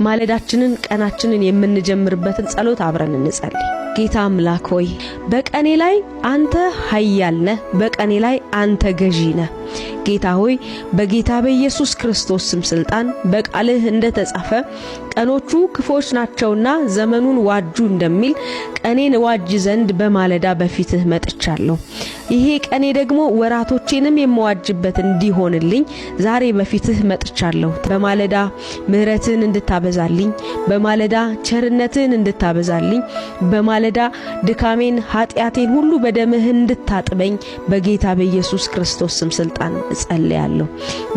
ማለዳችንን ቀናችንን የምንጀምርበትን ጸሎት አብረን እንጸልይ። ጌታ አምላክ ሆይ፣ በቀኔ ላይ አንተ ኃያል ነህ፣ በቀኔ ላይ አንተ ገዢ ነህ። ጌታ ሆይ፣ በጌታ በኢየሱስ ክርስቶስ ስም ስልጣን በቃልህ እንደተጻፈ ቀኖቹ ክፉዎች ናቸውና ዘመኑን ዋጁ እንደሚል ቀኔን ዋጅ ዘንድ በማለዳ በፊትህ መጥቻለሁ። ይሄ ቀኔ ደግሞ ወራቶቼንም የምዋጅበት እንዲሆንልኝ ዛሬ በፊትህ መጥቻለሁ። በማለዳ ምሕረትህን እንድታበዛልኝ፣ በማለዳ ቸርነትህን እንድታበዛልኝ፣ በማለዳ ድካሜን ኃጢአቴን ሁሉ በደምህ እንድታጥበኝ በጌታ በኢየሱስ ክርስቶስ ስም ስልጣን እጸልያለሁ።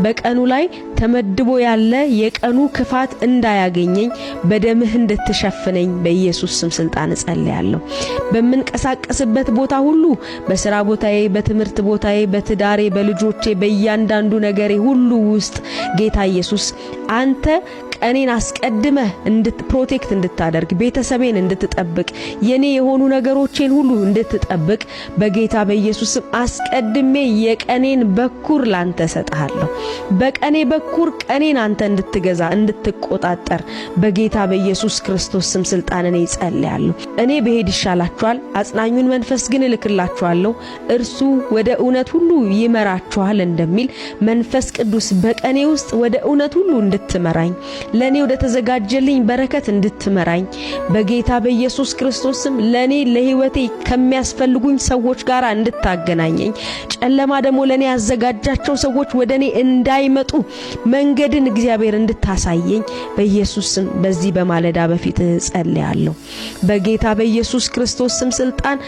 በቀኑ ላይ ተመድቦ ያለ የቀኑ ክፋት እንዳያገኘኝ በደምህ እንድትሸፍነኝ በኢየሱስ ስም ስልጣን እጸልያለሁ። በምንቀሳቀስበት ቦታ ሁሉ፣ በስራ ቦታዬ፣ በትምህርት ቦታዬ፣ በትዳሬ፣ በልጆቼ፣ በእያንዳንዱ ነገሬ ሁሉ ውስጥ ጌታ ኢየሱስ አንተ ቀኔን አስቀድመህ protect እንድታደርግ፣ ቤተሰቤን እንድትጠብቅ፣ የኔ የሆኑ ነገሮቼን ሁሉ እንድትጠብቅ በጌታ በኢየሱስ ስም አስቀድሜ የቀኔን በኩር ላንተ እሰጥሃለሁ። በቀኔ በኩር ቀኔን አንተ እንድትገዛ፣ እንድትቆጣጠር በጌታ በኢየሱስ ክርስቶስ ስም ስልጣን እኔ እጸልያለሁ። እኔ ብሄድ ይሻላችኋል፣ አጽናኙን መንፈስ ግን እልክላችኋለሁ፣ እርሱ ወደ እውነት ሁሉ ይመራችኋል እንደሚል መንፈስ ቅዱስ በቀኔ ውስጥ ወደ እውነት ሁሉ እንድትመራኝ፣ ለኔ ወደ ተዘጋጀልኝ በረከት እንድትመራኝ፣ በጌታ በኢየሱስ ክርስቶስ ስም ለኔ ለህይወቴ ከሚያስፈልጉኝ ሰዎች ጋር እንድታገናኘኝ፣ ጨለማ ደግሞ ለኔ ያዘጋጃቸው ሰዎች ወደ እኔ እንዳይመጡ መንገድን እግዚአብሔር እንድታሳየኝ በኢየሱስ ስም በዚህ በማለዳ በፊትህ እጸልያለሁ። በጌታ በኢየሱስ ክርስቶስ ስም ስልጣን።